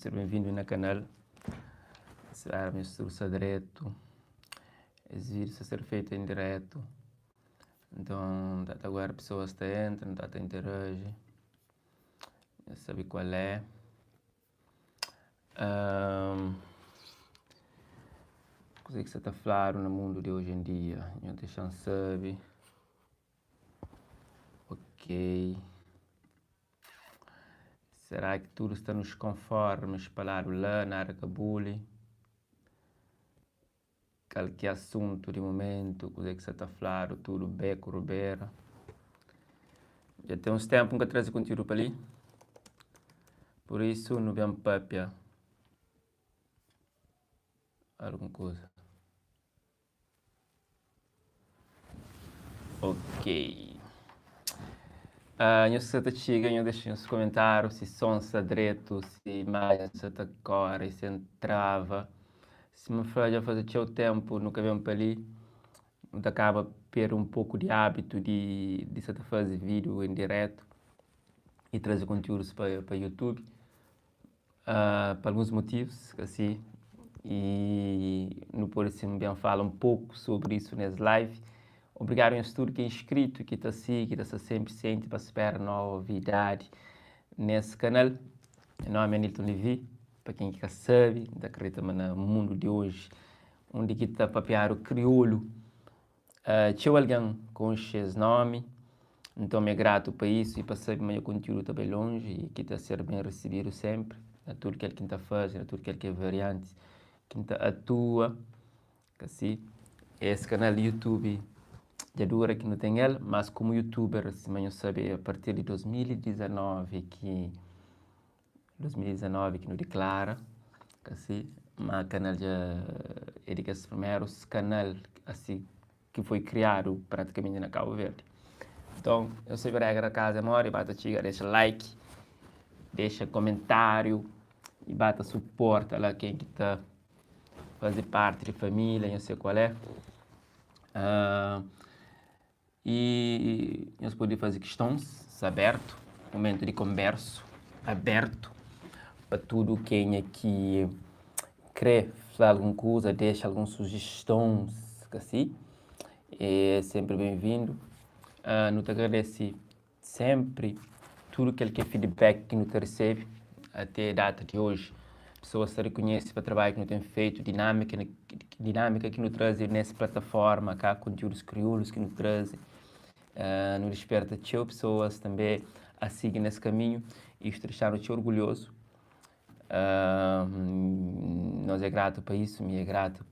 Ser benvindu na kanal. Spera ma tudu sta dretu. Es vídiu sta ser fetu en diretu. Nton, ta ta aguarda pesoas ta entra, nu ta ta interaji. Nhos sabe kual é. Kuzê ki sta ta fladu na mundu di oji en dia? Nhos dexa-m sabe. Ok. Será ki tudu sta nos konformes pa ladu la, nada ka buli? Kal ki é asuntu di mumentu, kuzê ki sa ta fladu, tudu beku, rubera. Dja ten uns ténpu N ka traze kontiúdu pa li, pur isu nu ben papia algun kuza. Ok. Nhos sa ta txiga, nhos dexa nhos komentáriu si son sta dretu, si imajen sa ta kóre sen trava. Sima N fla, dja faze txeu ténpu nu ka ben pa li. Nu ta kaba perde un poku di ábitu di sa ta faze vídiu en dirétu i traze kontiúdus pa YouTube. Pa alguns motivus, asi, i nu pode sin ben fala un poku sobri isu nes live. Obrigadu nhos tudu ki é inscritu, ki ta sigi, ki ta sta senpri sienti pa spera novidadi nes kanal. Nha nomi é Anilton Levy, pa ken ki ka sabe, N ta kridita ma na mundu di oji, undi ki ta papiadu kriolu, Txeu algen konxe es nómi, nton mi é gratu pa isu i pa sabe ma nha kontiúdu ta bai lonji i ki ta ser ben risibidu sénpri na tudu kel ki N ta faze, na tudu kel ki é variantis ki N ta atua. Kasi, es kanal di YouTube dja dura ki nu ten el, mas komu youtuber, sima nhos sabe, é apartir di 2019 ki 2019 ki nu diklara asi ma kanal dja é di kes primerus kanal asi ki foi kriadu pratikamenti na Cabo Verde. Nton, eu sabe regra kaza é modi, ba ta txiga dexa like, dexa komentáriu i ba ta suporta la ken ki ta faze parti di família, nhos sei kual é. I nhos pode faze kistons abertu, mumentu di konbersu abertu pa tudu kenha ki kre fla algun kuza, dexa algun sujistons kasi, é senpri ben-vindu. Nu ta agradese Senpri, tudu kel ki é feedback ki nu ta resebe ate data di oji, pesoas ta rekonhese pa trabadju ki nu ten fetu, dinamika dinamika ki nu traze nes plataforma ka, kontiúdus kriolus ki nu traze, nu disperta txeu pesoas tanbe a sigi nes kaminhu i istu dexa-nu txeu orgulhozu. Nos é gratu pa isu, mi é gratu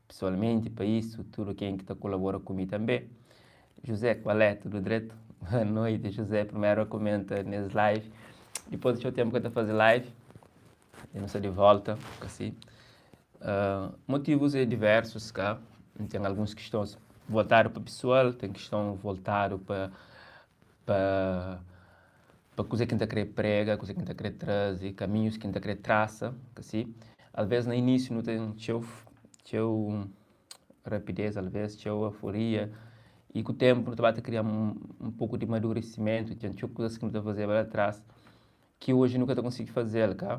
pesoalmenti pa isu, tudu ken ki ta kolabora ku mi tanbe. José, kual é? Tudu dretu? Boa noite, José, primeru a komenta nes live. Dipôs di txeu ténpu ka ta faze live, dja nu sta di volta, asi. Motivus é diversus, ka? N ten alguns kistons voltadu pa pesoal, ten kiston voltadu pa pa pa kuzê ki N ta krê prega, kuzê ki N ta krê traze, kaminhus ki N ta krê trasa, asi. Alvês na inísiu nu ten txeu txeu rapidez, alvês txeu euforia, i ku ténpu nu ta ba ta kria un poku di maduresimentu, ten txeu kuzas ki nu ta fazeba la tras ki oji nu ka ta konsigi faze-l, ka?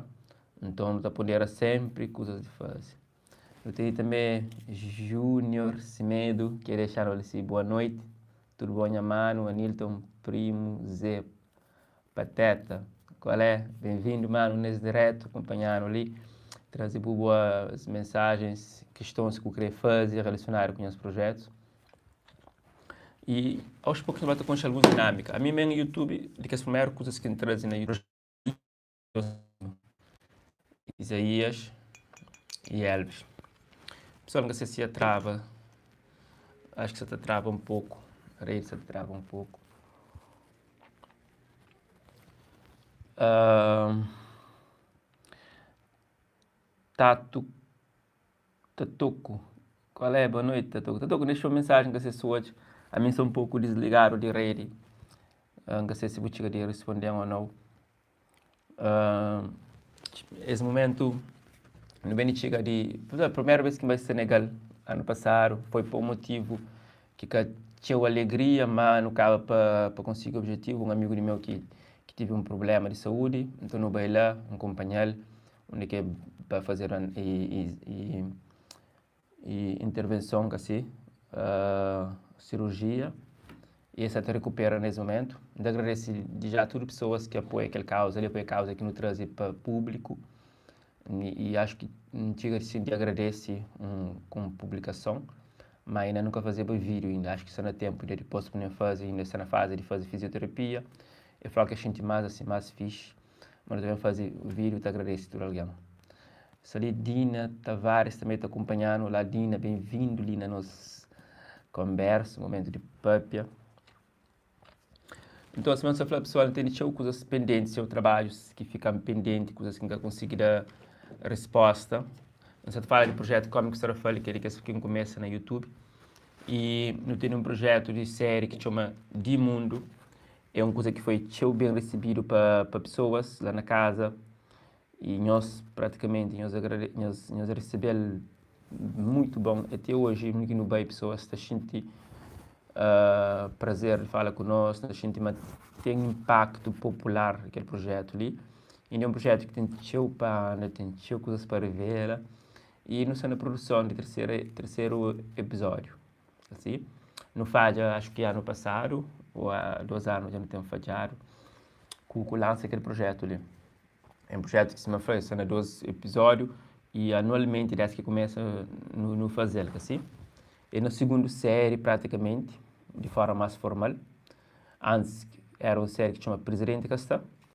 Nton nu ta pondera sénpri kuzas di faze. Nu tene tanbe Junior Semedo ki dexa-nu li si boa noiti. Tudu bon nha manu, Anilton, primo, Zé, Pateta. Qual é? Bem-vindo, mano, nes direto, acompanhar-no li. Trazer bu boas mensagens, questões que eu queria fazer relacionado com os projetos. E aos poucos nós vamos ter alguma dinâmica. A mim mesmo no YouTube, de que as primeiras coisas que trazem na YouTube, Isaías e Elvis. Pessoal, não sei se a trava. Acho que se trava um pouco. A rede se trava um pouco. Tato Tatoco. Qual é? Boa noite, Tatoco. Tatoco deixou mensagem que se hoje. A mim sou um pouco desligado de rede. Não sei se vou chegar de responder ou não. Es momentu nu ben di txiga di primeru bes ki N bai Senegal anu pasadu foi pa un motivu ki ka txeu alegria ma nu kaba pa konsigi objetivu un amigu di meu ki ki tevi un prubléma di saúdi nton nu bai la N kunpanha-l. Undi ki pa fazedu e intervenson kasi, sirurjia y el sa ta rekupera nes momentu. N ta agradese di ja tudu pesoas ki apoia kel kauza li, apoia kauza ki nu traze pa públiku y axu ki N txiga di agradese ku un publikason, ma inda nu ka fazeba vídiu inda, axu ki sta na ténpu inda dipôs pa nu faze, inda sta na fazi di faze fizioterapia. El fla ki el xinti más asi, más fixi. Ma nu ta ben faze vídiu ta agradese tudu algen. Sta li Dina Tavares tanbe ta kunpanha-nu. Olá Dina, ben-vindu li na nos konbersu, momentu di papia. Nton, sima nu sta fla pesoal, N tene txeu kuzas pendenti, txeu trabadjus ki fika-m pendenti, kuzas ki N ka konsigi da respósta. N sta ta fala di prujétu Kómiku Sarafal, ki é di kes ki N kumesa na YouTube. I nu tene un prujétu di séri ki txoma Di Mundu. É un kuza ki foi txeu ben risibidu pa pa pesoas la na kaza i nhos pratikamenti nhos agrade nhos nhos resebe-l muitu bon. Até oji undi ki nu bai pesoas ta xinti prazer di fala ku nos, ta xinti ma ten inpaktu popular kel prujétu li. Inda é un prujétu ki ten txeu pa anda, ten txeu kuzas pa revela i nu sta na produson di terseru terseru epizódiu. Asi, nu fadja acho ki anu pasadu ou há 2 anu dja nu ten fadjadu ku ku lansa kel projetu li. É un projetu ki sima fla sta na 2 episódiu i anualmenti des ki kumesa nu nu fazel kasi. É nos sigundu série pratikamenti di forma más formal. Antis era un série ki txoma Prizidenti Ka Sta.